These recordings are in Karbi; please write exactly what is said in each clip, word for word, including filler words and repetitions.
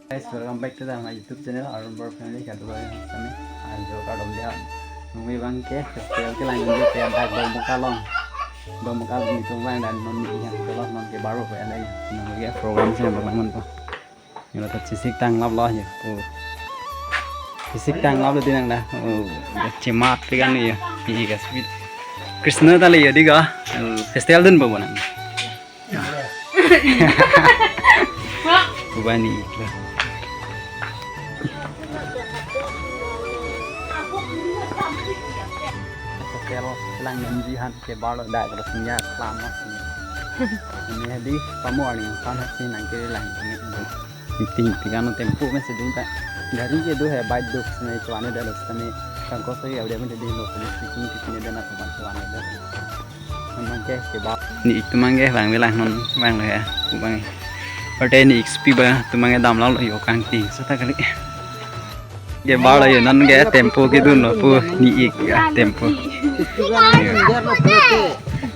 Guys, welcome back to the, my YouTube channel, Arun Bor Family. Kado kami, ajo kardom dia. Nunggu bang ke, festival kelang nunggu ke, dak Domoka along. Domoka nelitum bang, dan non ni yang kelas non ke baru ke ada. Nunggu ya program sih yang berlangsung tuh. Yang ada cisik tanglap loh ya. Oh. Cisik tanglap lo tinang dah. Oh, ya cemat pi kan ya. Iya, guys. Krishna tali ya, diga. Oh, festival dun ba bonang. Ubani ikla. Hotel kelang nunji han ke baru dak Rasinja Klam si. Neli di pamu arni san hasi nang kelang ini. Meeting pi kan tempo me seding ta. Gari ke do hai bike do sene chuane da lo sene. Kan ko sai audio me di lo sene speaking pi sene da na chuane da. Nang ke ke ba. Ni ik tumang ke bang bilang non bang lo ya. Ku bang. Orde ni ik spi ba tumang ke dam lo yo kangting. Seta kali. Ke ba lo yo non ke tempo kedun lo pu ni ik ya tempo.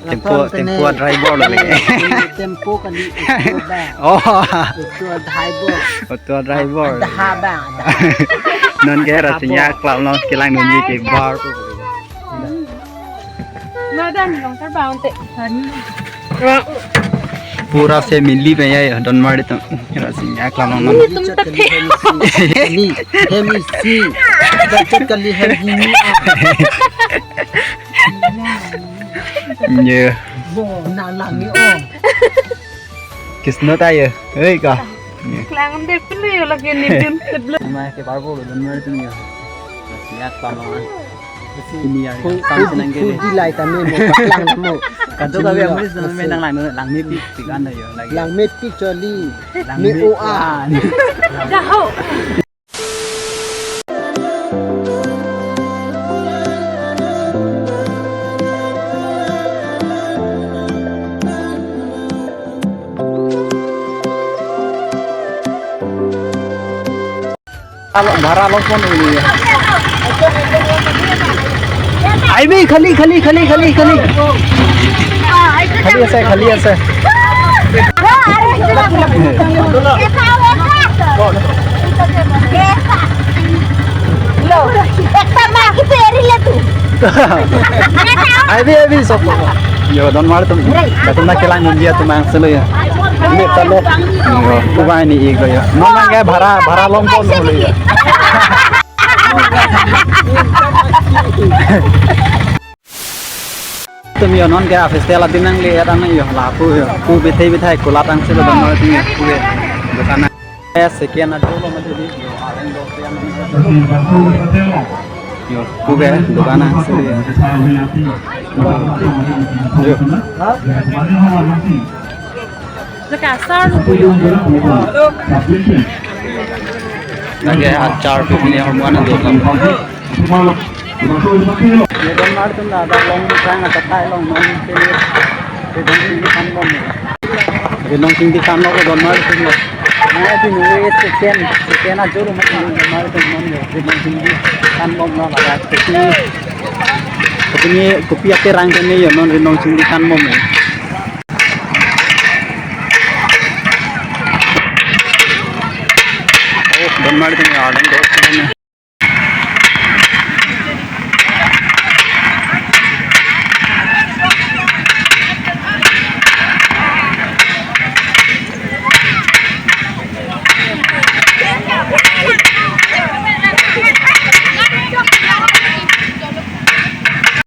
Tempo, tempo driver lo lagi. Tempo kali, auto ba. Oh. Auto driver. Auto driver. Daha ba, daha. Non ke Rasinja Klam lo kelang nunji ke bar. Nadan long tar baun te. Pura family pe ya, ya, don mari tum. Rasinja Klam lo non. Ini tum ta the. Ni, hemi si. Bacot kali hemi. Ye. Bo, na lang ni om. Kisno ta ye. Hei ka. Klang de pili lagi ni din kedle. Mai ke parbo lo don mari tum ya. Rasinja Klam lo. Ini ya. Sam senang ke. Di lai kami mo paklang mo. Kado kami amri senang me nang lang lang me pi pi kan yo lagi. Lang me pi choli. Lang me o a. Jaho. Alo, bhara lo phone ini ya. Ai bhi khali, khali, khali, khali, khali. Khali ase, khali ase. Lo, ekta ma ki peri le tu. Ai bhi, ai bhi sob. Yo, don mari tum. Katum na kelang nunji atum ang selo ya. Ini talo. Yo, kubai ni ik lo ya. Non nang ke bhara, bhara long pon lo ya. Tumi yo non ke a festival adim nang le ya tang yo lapu yo. Pu bithai bithai kulat ang selo don mari tum yo. Pu ya. Bukan. Eh, second ajo lo mati di. Yo, pu ke dukan asli ya. Yo. Lake asar. Lake achar pi pini hormon ajo lo. Ye don mari tum da, da long sang achatai long non ke. Ye don sing di kan bom. Ye don sing di kan lo don mari tum lo. Nang di nunggu second, second ajo lo mati don mari tum non ye. Ye don sing di kan bom lo la. Kopi, kopi ni kopi ate rang kan ye non ye don sing di kan bom ye. Oh, don mari tum ye ardeng do.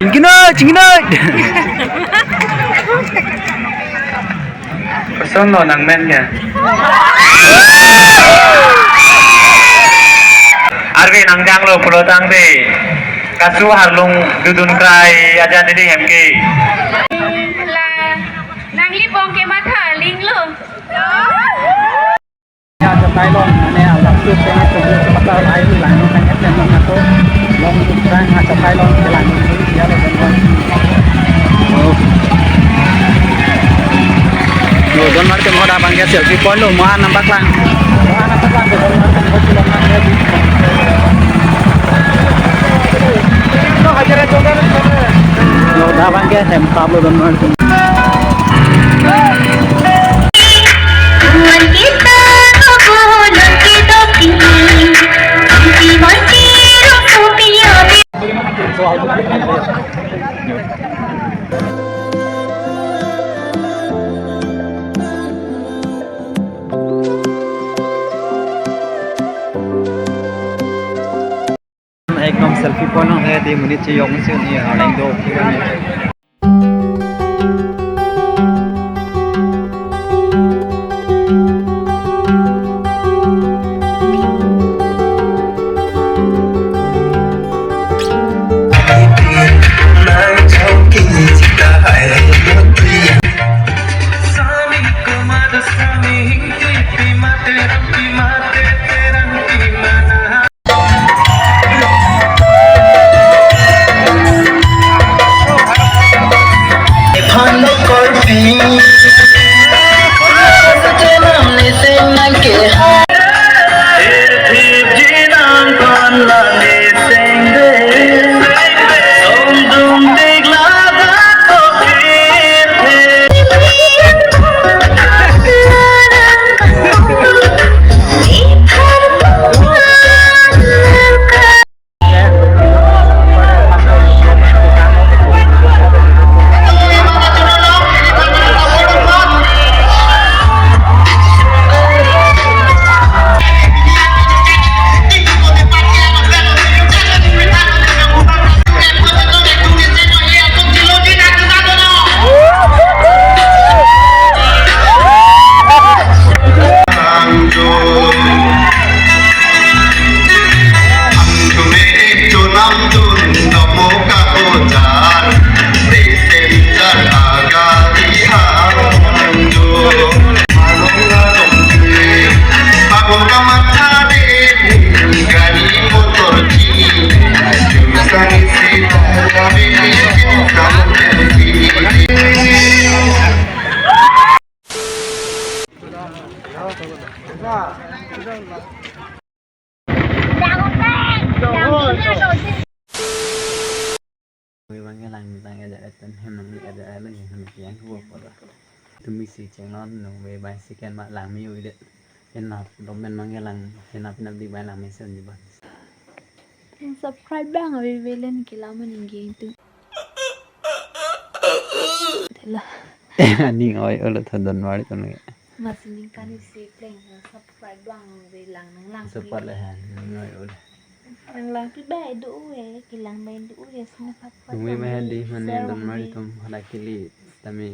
Chingkino, chingkino. Person lo nang men ke. Arve nang jang lo pulo tangte. Kasu harlung dudun krai ajan didi hem ke. La, nangli bong ke matha ling lo. Ya, chatai long, mane, a, langsung kena tunggu sebentar, lain, lain, kena tembak atau long, sang, a, chatai long, jalan, ya, lo, jalan. Oh. Lo, don mari tum hoda bang ke selfie point lo, ma nampak lang. Ma nampak lang, don mari tum hoda lang, ya. Lo, hoda bang ke hem tap lo, don mari tum. Kita, kita, Selfie point nang hai di monit si yong si ni ha leng do. Nungve abang ke lang mitang ajat eten hem nang ajat alo hem yang huo koda. Tumi si chengnon nungve abang second ma lang mi uide. Henap domen abang ke lang henap henap di abang lang mesen di abang. Subscribe abang ave velen ke lama ningge itu. Tela. Ani oi olo thodon wari kono. Masi ningkan isi pleng subscribe abang ave lang nang lang. Support le han, nung oi olo. Nang lang pi bai do e, kelang bai do e, sini subscribe. Nungve abang ma hadi mane share don abang mari ave. Tum hala kili tame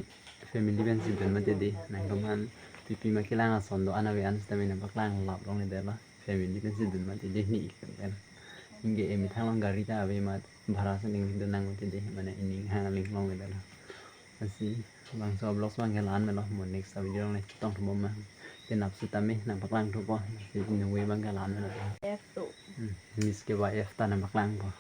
family pensi dun mati di, nangtum han pipi ma kelang ason do-an ave an sitame nangpaklang lap longle detlo. Family pensi dun mati di ni ikut kan. Ningke emi thanglong gari ta ave ma bhara si ning dun nang mati di mane ining hang ling longle detlo. Lasi bangso vlogs abang ke la-an melo, mo next video along le chetong thubom ma. Penap sitame nangpaklang thupo, si nungve abang ke la-an melo. F two. Hmm, Miss ke ba F ta nangpaklang po.